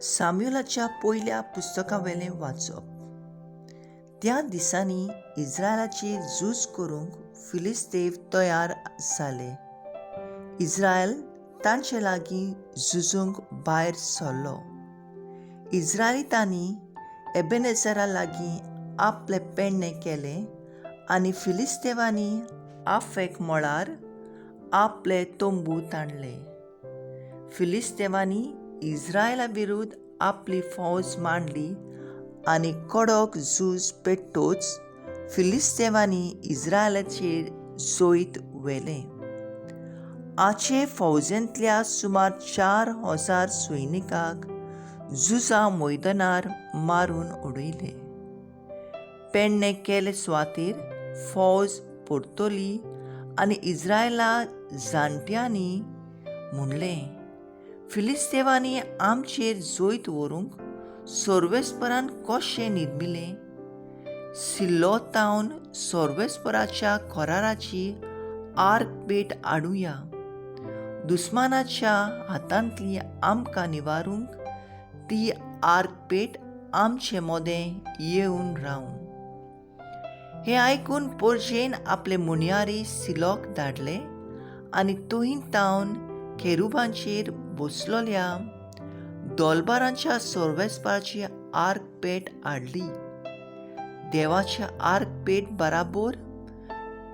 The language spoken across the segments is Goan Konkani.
साम्युलाच्या पयल्या पुस्तकावेलें वाचप. त्या दिसांनी इस्रायलाचेर झूज करूंक फिलिस्तेव तयार जाले. इस्रायल तांचे लागीं झुजूंक भायर सरलो. इस्रायलितांनी एबेनेझरा लागीं आपले पेडणें केलें आनी फिलिस्तेवांनी आफेक मळार आपले तंबू ताणले. फिलिस्तेवांनी इस्रायला विरुद्ध आपली फौज मांडली आनी कडक झूज पेट्टोच फिलिस्तेवांनी इस्रायलाचेर जैत व्हेलें. आचे फौजेंतल्या सुमार 4000 सैनिकांक झुजा मैदानार मारून उडयले. पेडणें केले सुवातेर फौज परतली आनी इस्रायला जाणट्यांनी म्हणलें, फिलिस्तेवांनी आमचेर जैत व्हरूंक सर्वेस्परान कशें निर्मिलें? सिल्लो तावन सर्वेस्पराच्या कराराची आर्क भेट हाडुया. दुस्मानाच्या हातांतली आमकां निवारूंक ती आर्क भेट आमचे मदें येवन रावूं. हें आयकून पोरजेन आपले मुनियारी सिलोक धाडले आनी थंय तावन खेरुबांचेर बसलोल्या दोलबारांच्या सर्वेस्पराची आर्क पेट हाडली. देवाच्या आर्क पेट बराबर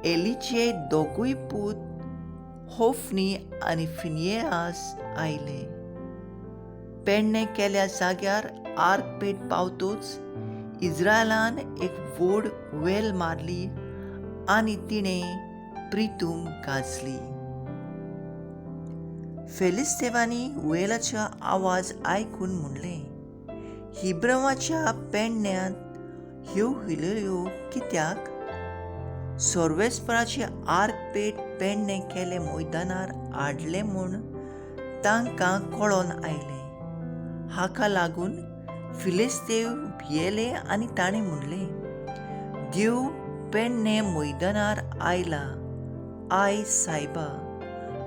एलीचे दोगूय पूत होफनी आनी फिनियास आयले. पेडणें केल्या जाग्यार आर्क पेट पावतोच इस्रायलान एक व्हड वेल मारली आनी तिणें प्रितूम गाजली. फेलिस्तेवांनी वेलाचो आवाज आयकून म्हणलें, हिब्रवाच्या पेडण्यांत ह्यो हुलयो कित्याक? सर्वेस्पराची आर्क पेट पेडणें केले मैदानार हाडलें म्हूण तांकां कळोन आयलें. हाका लागून फिलिस्तेव भियेले आनी ताणें म्हणलें, देव पेडणें मैदानार आयला. I सायबा,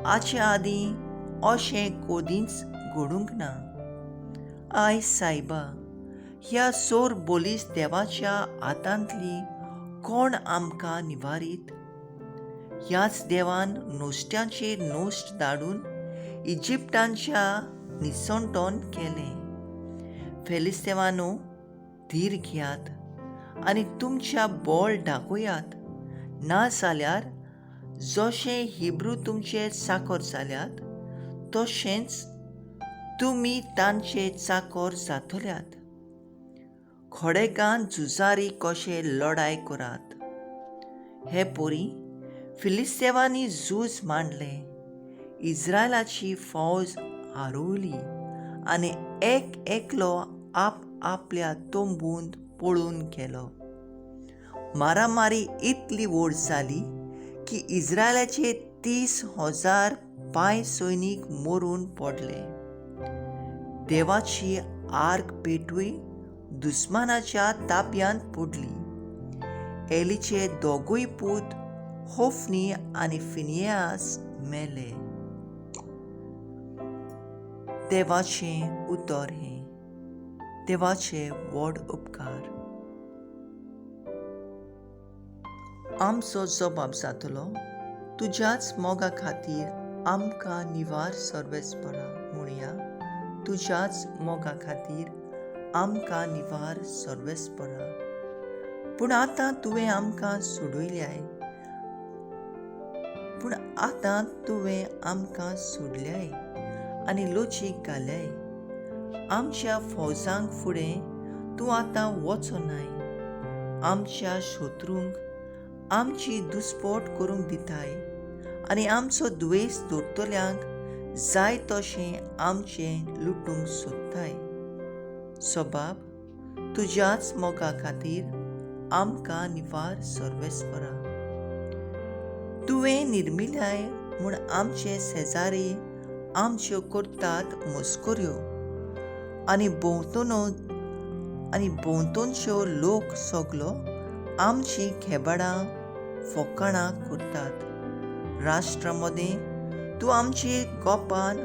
हाचे आदीं अशें कदींच घडूंक ना. I सायबा, ह्या सोर बोलीस देवाच्या हातांतली कोण आमकां निवारीत? ह्याच देवान नोश्ट्यांचेर नोश्ट धाडून इजिप्टांच्या निसणटोन केलें. फेलिस्तेवानो, धीर घेयात आनी तुमच्या बळ दाखयात, ना जाल्यार जशें हिब्रू तुमचे चाकर जाल्यात तशेंच तुमी तांचे चाकर जातल्यात. खडेगान झुजारी कशे लढाय करात. हे परी फिलिस्तेवांनी झूज मांडलें. इस्रायलाची फौज हारोवली आनी एक एकलो आप आपल्या तंबूंत पळून गेलो. मारामारी इतली व्हड जाली की इस्रायलाचे 30,000 पांय सैनीक मरून पडले. देवाची आर्क पेटूय दुस्मानाच्या ताब्यांत पडली. एलीचे दोगूय पूत होफनी आनी फिनियास मेले. देवाचें उतर हें. देवाचे व्हड उपकार. आमचो जबाब जातलो, तुज्याच मोगा खातीर आमकां निवार सर्वेस्परा. म्हणया, तुज्याच मोगा खातीर आमकां निवार सर्वेस्परा. पूण आतां तुवें आमकां सोडयल्याय, पूण आतां तुवें आमकां सोडल्याय आनी लोचीक घाल्याय. आमच्या फौजांक फुडें तूं आतां वचनाय. आमच्या शत्रूंक आमची दुस्पोट करूंक दिताय आनी आमचो द्वेस दवरतल्यांक जाय तशें आमचें लुटूंक सोदताय. सबाब, तुज्याच मोगा खातीर आमकां निवार सर्वेस्परा. तुवें निर्मिल्याय म्हूण आमचे शेजारी आमच्यो करतात मस्कऱ्यो आनी भोंवतणच्यो लोक सगलो आमचीं खेबाडां फकाणां करतात. राष्ट्रा मदें तूं आमचे गोपान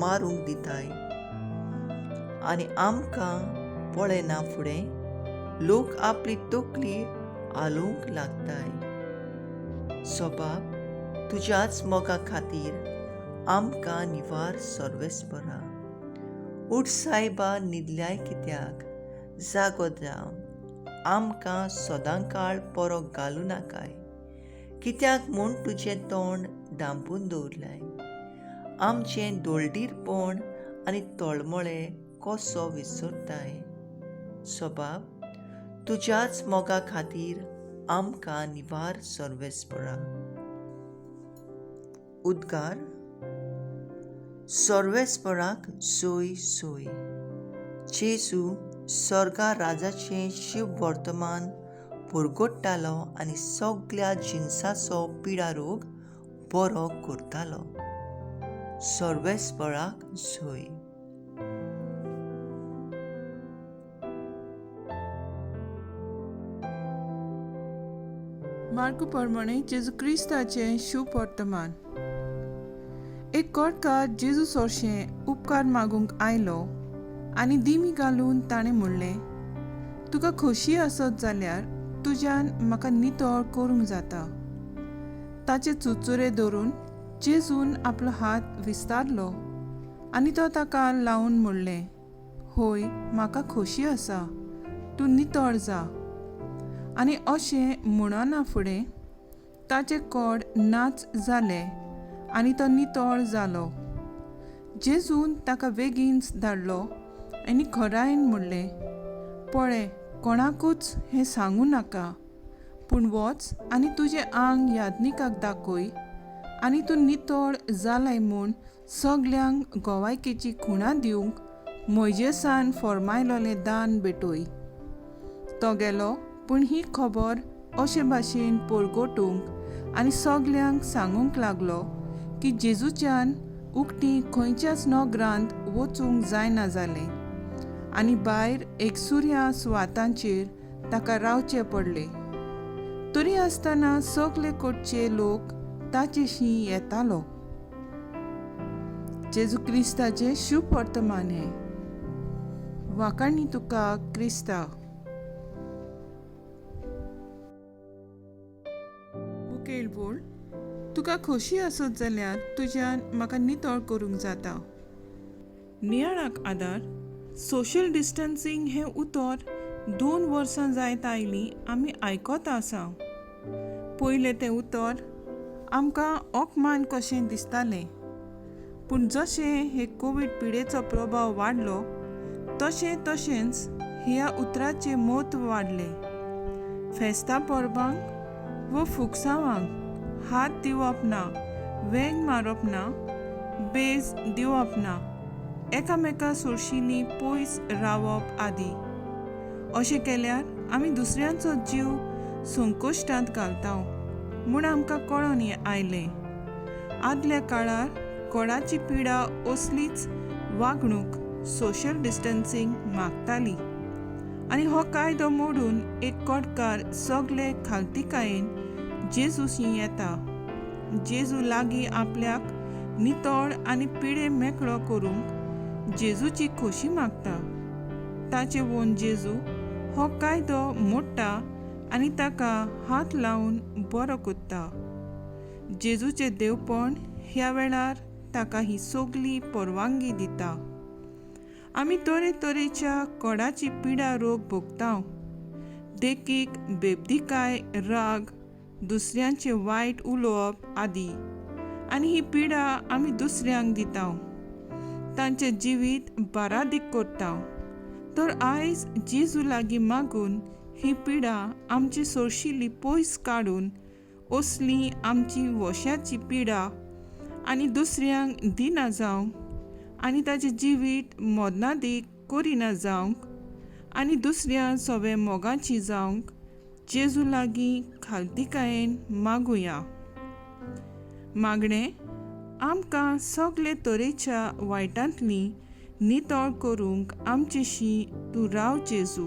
मारूंक दिताय. आनी आमकां पळयना फुडें लोक आपली तकली हालोवंक लागताय. सोबाब, तुज्याच मोगा खातीर आमकां निवार सर्वेस्परा. उठ सायबा, न्हिदल्याय कित्याक? जागो जा, आमकां सदांकाळ परो घालूं नाकाय. कित्याक म्हूण तुजें तोंड धांपून दवरलाय? आमचें दोळदीरपण आनी तळमळे कसो विसरताय? सोबाब, तुज्याच मोगा खातीर आमकां निवार सर्वेस्परा. उद्गार. सर्वेस्पराक सोय सोय. जेजू स्वर्गा राजाचें शिव वर्तमान परगट्टालो आनी सगल्या जिनसाचो पिडारोग बरो करतालो. सर्वेस्पराक सोय. मार्कू प्रमाणे जेजू क्रिस्ताचें शुभ वर्तमान. एक कोटकार जेजू सोरशें उपकार मागूंक आयलो आनी दिमी घालून ताणें म्हणलें, तुका खोशी आसत जाल्यार तुज्यान म्हाका नितळ करूंक जाता. ताचे चुचुरे धरून जेजून आपलो हात विस्तारलो आनी तो ताका लावन म्हणलें, होय, म्हाका खोशी आसा, तूं नितळ जा. आनी अशें म्हणना फुडें ताचें कोड नाच जालें आनी तो नितळ जालो. जेजून ताका बेगीन धाडलो आनी खरायन म्हणलें, पळय, कोणाकूच हें सांगूं नाका, पूण वच आनी तुजें आंग याज्ञिकाक दाखय आनी तूं नितळ जालाय म्हूण सगल्यांक गोवायकेची खुणा दिवंक मोयजेसान फॉर्मायलोलें दान भेटय. तो गेलो, पूण ही खबर अशे भाशेन परगटूंक आनी सगल्यांक सांगूंक लागलो की जेजूच्यान उकती खंयच्याच नगरांत वचूंक जायना जालें आनी भायर एकसुऱ्या सुवातांचेर ताका रावचें पडलें. तरी आसतना सगले कडचे लोक ताचेशी येतालो. जेजू क्रिस्ताचें शुभ वर्तमान हें. वाखाणी तुका क्रिस्ता. मुखेल बोल, तुका खोशी आसत जाल्यार तुज्यान म्हाका नितळ करूंक जाता. नियाळाक आदार. सोशल डिस्टन्सिंग हें उतर 2 वर्सां जायत आयलीं आमी आयकत आसा. पयलें तें उतर आमकां अपमान कशें दिसतालें, पूण जशें हे कोवीड पिडेचो प्रभाव वाडलो तशें तशेंच ह्या उतराचें म्हत्व वाडलें. फेस्तां परबांक व फुगसांवांक हात दिवप ना, वेंग मारप ना, बेज दिवप ना, एकामेका सोरशिनी पयस रावप आदी. अशें केल्यार आमी दुसऱ्यांचो जीव संकश्टांत घालता म्हूण आमकां कळोन आयलें. आदल्या काळार कोडाची पिडा असलीच वागणूक सोशल डिस्टन्सिंग मागताली आनी हो कायदो मोडून एक कोटकार सगले खालतिकायेन जेजूशी येता. जेजू लागीं आपल्याक नितळ आनी पिडे मेकळो करूंक जेजूची खोशी मागता. ताचे वोन जेजू हो कायदो मोडटा आनी ताका हात लावन बरो कोत्ता. जेजूचें देवपण ह्या वेळार ताका ही सगली परवानगी दिता. आमी तरेतरेच्या कोडाची पिडा रोग भोगता, देखीक बेबदीकाय, राग, दुसऱ्यांचें वायट उलोवप आदी. आनी ही पिडा आमी दुसऱ्यांक दिता, तांचें जिवीत बारादीक करता. तर आयज जेजू लागीं मागून ही पिडा आमची सोरशिली पयस काडून असली आमची वश्याची पिडा आनी दुसऱ्यांक दिना जावंक आनी ताचें जिवीत मोदनादीक करिना जावंक आनी दुसऱ्या सवे मोगाची जावंक जेजू लागीं खालतिकायेन मागुया. मागणें, आमकां सगले तरेच्या वायटांतली नितळ करूंक आमचेशी तूं राव जेजू.